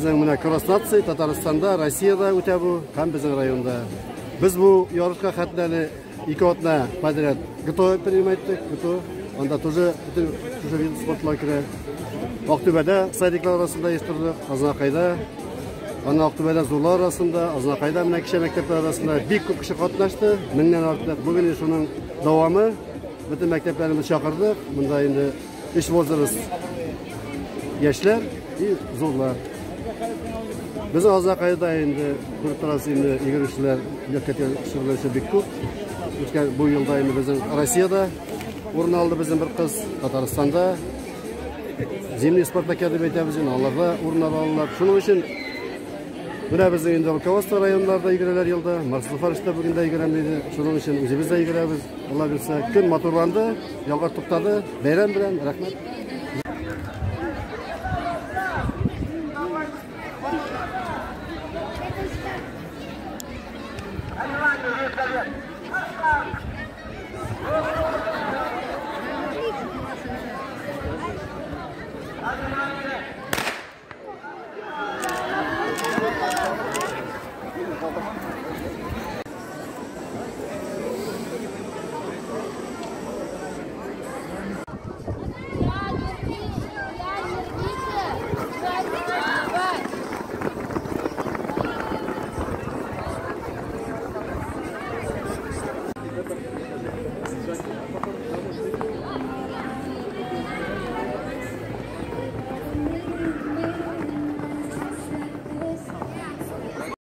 Безнең менә Кросс нации Татарстанда, Россиядә үтә бу һәм безнең районда. Без бу ярышка хәтле әле 2 атна подряд ГТО принимать иттек, ГТО. Анда тоже бөтен шушы вид спортлар керә. Актүбәдә садиклар арасында оештырдык, Азнакайда. Аны Актүбәдә зурлар арасында, Азнакайда менә кече мәктәпләр арасында бик күп кеше катнашты, меңнән артык. Бүген шуның дәвамы. Бөтен мәктәпләрне чакырдык. Монда инде өч возраст яшьләр и зурлар. Без Азнакайда инде күреп торасыз инде йөгерешләр, йөгерешләр бик күп. Үткән бу елда инде безнең Россиядә урын алды безнең бер кыз, Татарстанда зимний спартакиада дип әйтәбез инде, аларда урыннар алалар. Шуның өчен менә безнең инде руководство районнарда йөгерәләр елда, Марс Зуфарович та бүген дә йөгерәм диде. Шуның өчен үзебез дә йөгерәбез. Алла бирсә, көн матурланды, яңгыр туктады. Бәйрәм белән, рәхмәт.